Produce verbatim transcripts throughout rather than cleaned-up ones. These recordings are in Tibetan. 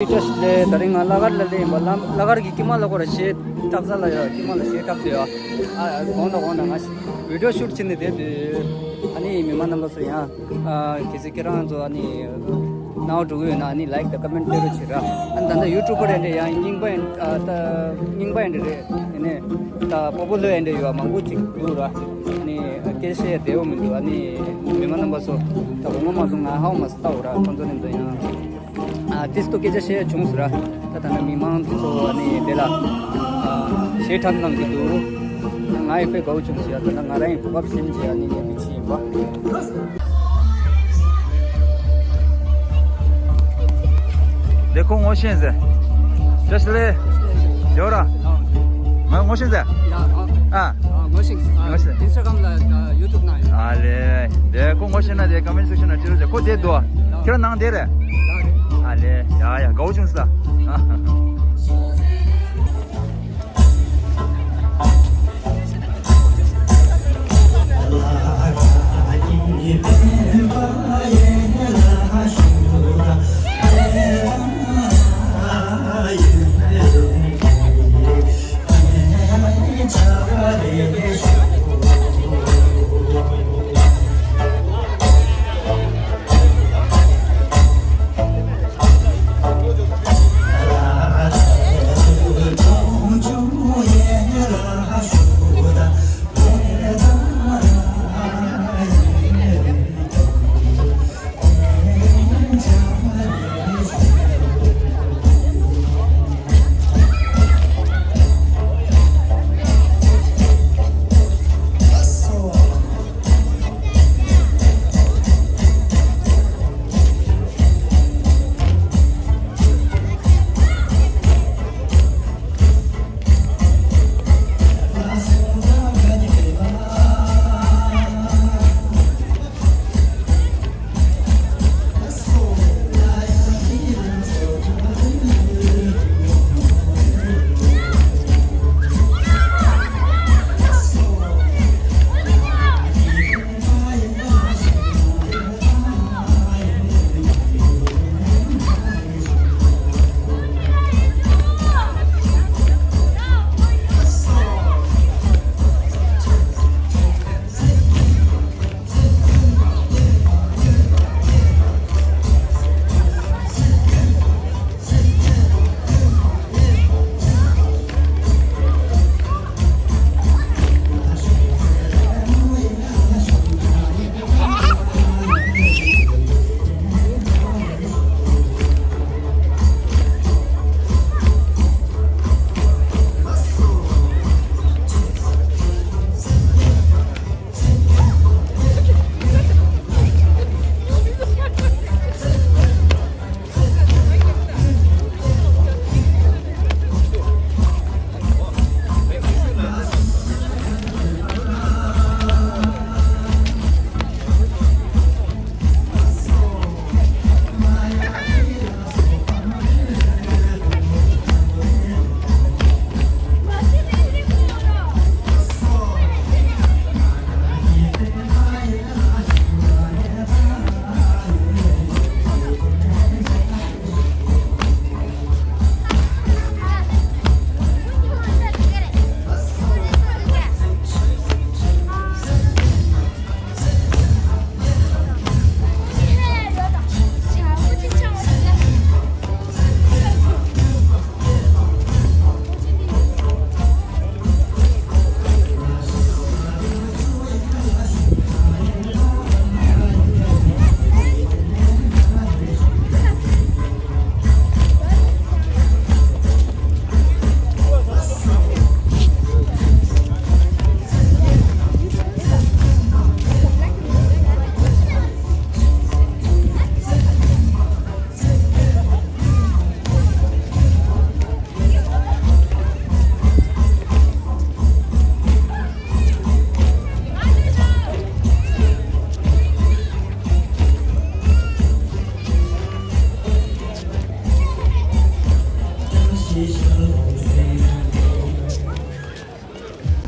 བཀྲ་ཤིས་བདེ་ལེགས། དེ་རིང་ང་བླ་གར་ལ་སླེབས་ཡིན་པ། བླ་གར་གྱི་དཀྱིལ་མ་ལ་སྐོར་གཞས་འཁྲབ་ས་ལ་ཡོད། དཀྱིལ་མ་ལ་གཞས་འཁྲབ་བསྡད་ཡོད། ཨ་དགོངས་དག་དགོངས་དག་ང་བི་ཌིའོ་ཤུཊ་བྱས་ནས་བསྡད་དུས། ཨ་ནི་མི་མང་རྣམ་པ་ཚོ་ཡང་ཨ་གལ་སྲིད་ཁྱེད་རང་ཚོ་ཨ་ནི་རྣ་བ་འགྲོ་གི་ཡོད་ན། ཨ་ནི་ལའིཀ་དང་ཀོ་མེན་ཊི་སྤྲད་རོགས་བྱེད་ར། ཨ་ནི་ད་ལྟ་ཡུ་ཊུབ་པར་ཡིན་འདྲ། ཡང་རྙིང་པ་ཡིན། ཨ་ད་རྙིང་པ་ཡིན་འདྲ་རེད། ཡིན་ནའི་ད་པོ་པུ་ལར་ཡིན་འདྲ་ཡོད་མང་པོ་ཅིག་འདུག་ར། ཨ་ནི་སྐད་ཆ་བཤད་བདེ་པོ་མི་འདུག་ཨ་ནི་མི་མང་རྣམ་པ་ཚོ་ད་གོ་ངོ་མ་སོང་། ང་ཧ་གོ་མ་སོང་། ལྟ་འོ་ར། ཁོང་ཚོ་ནས་འདི་ཡང་ཨ་ཏིས་ཏོ་སྐད་ཆ་བཤད་བྱུང་ཟེར་ར། ད་ད་ནི་མི་མང་ཚོ་ཨ་ནི་དེ་ལ་ཨ་གཞས་འཁྲབ་གནང་གི་འདུག་ང་ཡི་དཔེ་དགའ་བོ་བྱུང་ཟེར་ཡ། ད་ནི་ང་རང་ཡི་གོ་སྐབས་ཟིན་རྗེས་ཨ་ནི་ངས་འདི་བྱས་ཡིན་པ། འདི་ཁོ་ངོ་ཤེས་ཟེར། བཀྲ་ཤིས་བདེ་ལེགས། ཡོད་ར། ང་ངོ་ཤེས་ཟེར། ཡ་ཨ། ཨ། ཨ་ངོ་ཤེས། ཨ་ངོ་ཤེས། ཨིན་སི་ཊ་གྷ་རམ་ལ་ཡུ་ཊུབ་ནང་ཡོད། ཨ་ལེ། འདི་ཁོ་ངོ་ཤེས་ན་དེ་ཀོ་མེན་ཊི་སེག་ཤན་ནང་བྲིས་རོགས་བྱེད། ཁོ་དེ་འདུག་ཁྱེད་རང་ནང་དེ་རེད། ཡ་རེད། ཨ་ལེ། ཡ་ཡ་དགའ་བོ་བྱུང་ཟེར།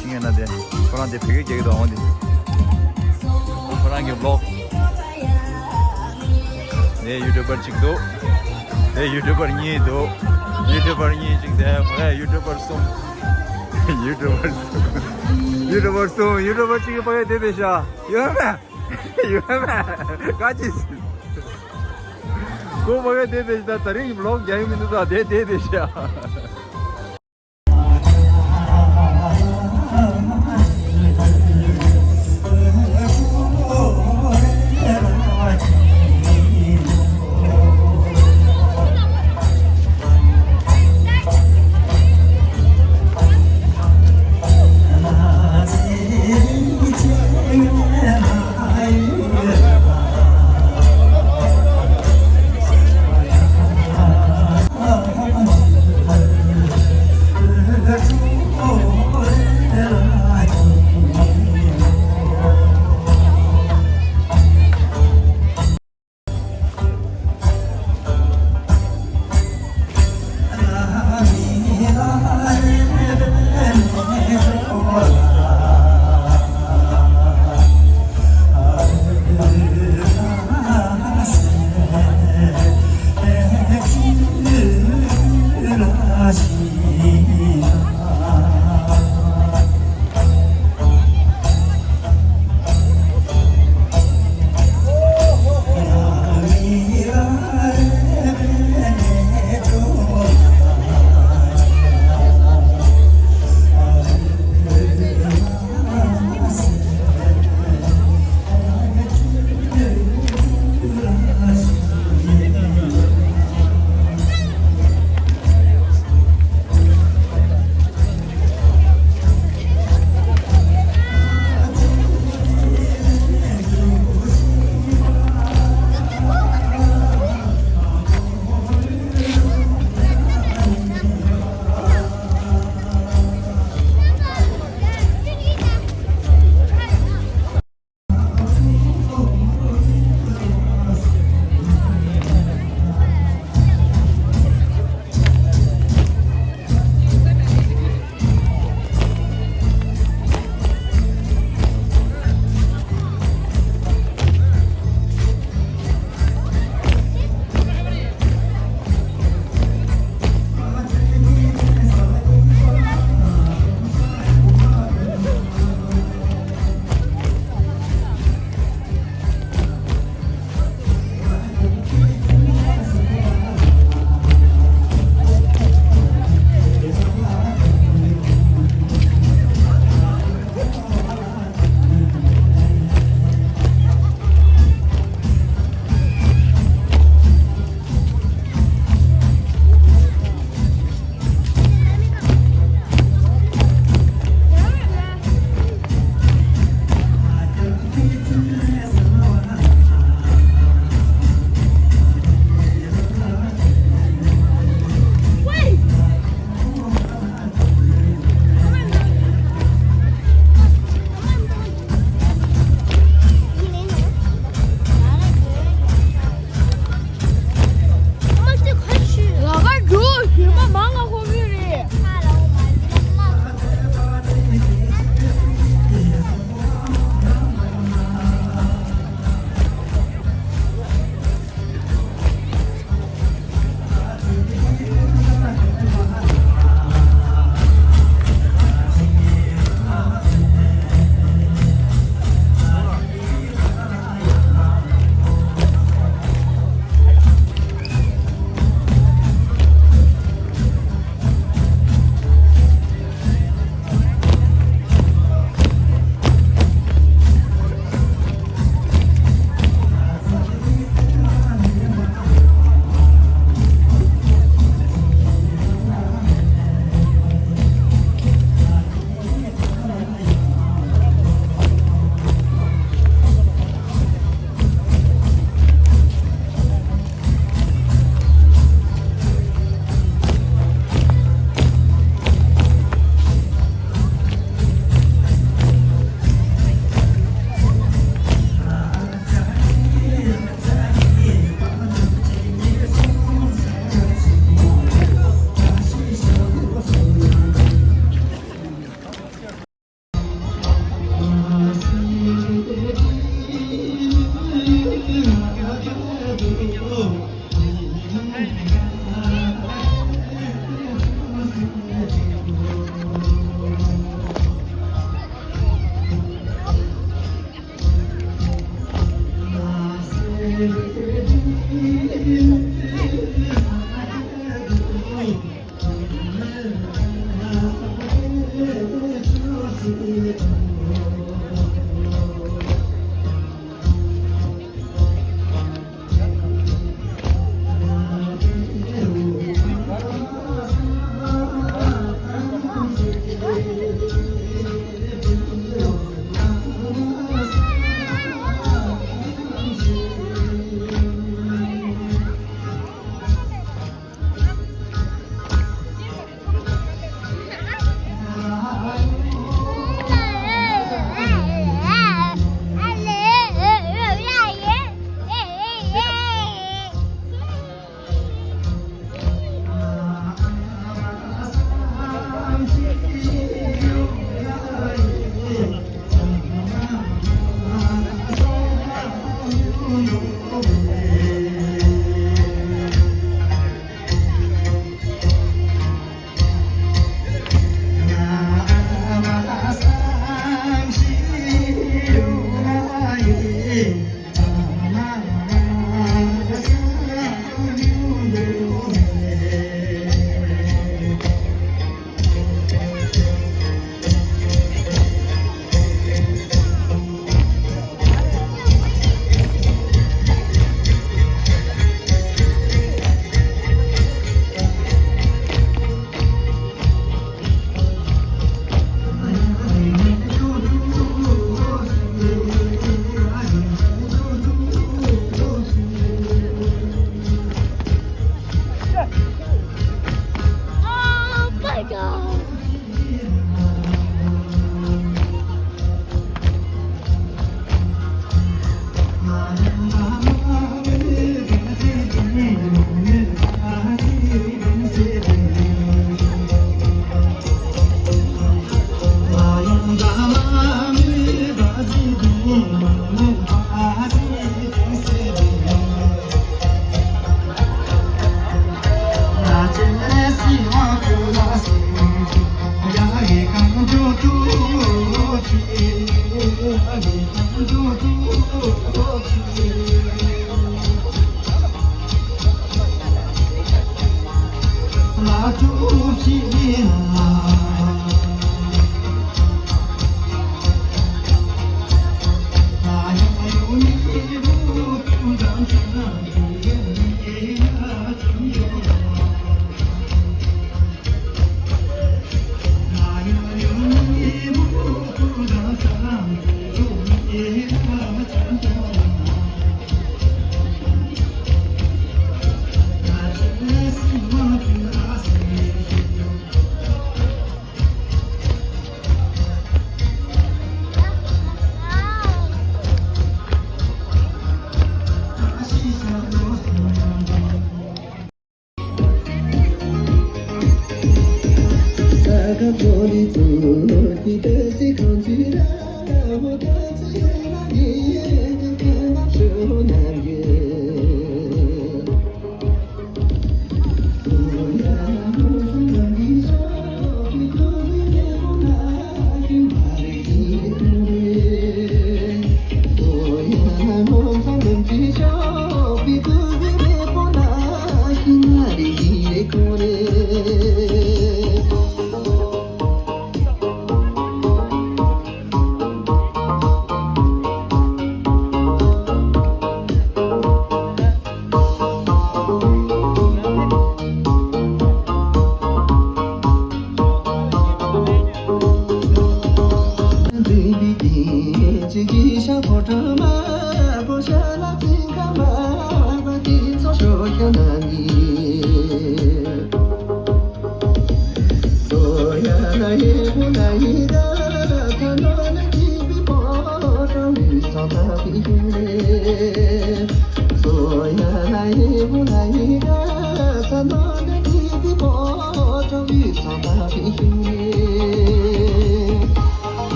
ཤིང་ཡོད་ན་དེ། ཁོ་རང་དེ་བོད་སྐད་རྒྱག་གི་འདུག་འོང་དེ། ཁོ་རང་གི་བི་ལོག་དེ་ཡུ་ཊུབ་པར་ཅིག་འདུག་ཡུ་ཊུབ་པར་གཉིས་འདུག་ཡུ་ཊུབ་པར་གཉིས་ཅིག་དེ་ཕ་གི་ཡུ་ཊུབ་པར་གསུམ། ཡུ་ཊུབ་པར་གསུམ། ཡུ་ཊུབ་པར་གསུམ། ཡུ་ཊུབ་པར་གཅིག་ཕ་གི་དེ་དེ་ཤ་ཡོད་མེད། ཡོད་མེད། ག་ཅི་ཟེར། ཁོ་ཕ་གི་དེ་དེ་ཤ་ད་རིང་གི་བི་ལོག་རྒྱག་ཡི་མི་འདུག་ད་དེ་དེ་དེ་ཤ།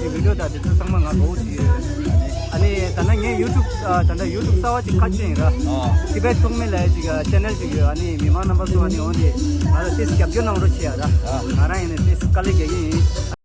ཅིག་བི་ཌི་ཡོ་དང་དེ་ཚོ་ཚང་མ་ང་དགའ་བོ་ཅིག་ཡོད། ཨ་ནི་ད་ལྟ་ངའི་ཡུ་ཊུབ་ཨ་ད་ལྟ་ཡུ་ཊུབ་གསར་པ་ཅིག་ཁ་ཕྱེ་ཡིན་ར། ཨ། ཊི་བེཊ་ཐོག་མེད་ལབ་ཡ་ཅིག་ཨ་ཆེ་ནལ་ཅིག་ཡོད། ཨ་ནི་མི་མང་རྣམ་པ་ཚོ་ཨ་ནི་འོ་འདི་ང་ལ་ཏིས་རྒྱབ་སྐྱོར་གནང་རོགས་བྱེད་ཡ་ར། ཨ། ང་རང་ཡིན་ནི་ཏིས་དཀའ་ལས་རྒྱག་གི་ཡིན།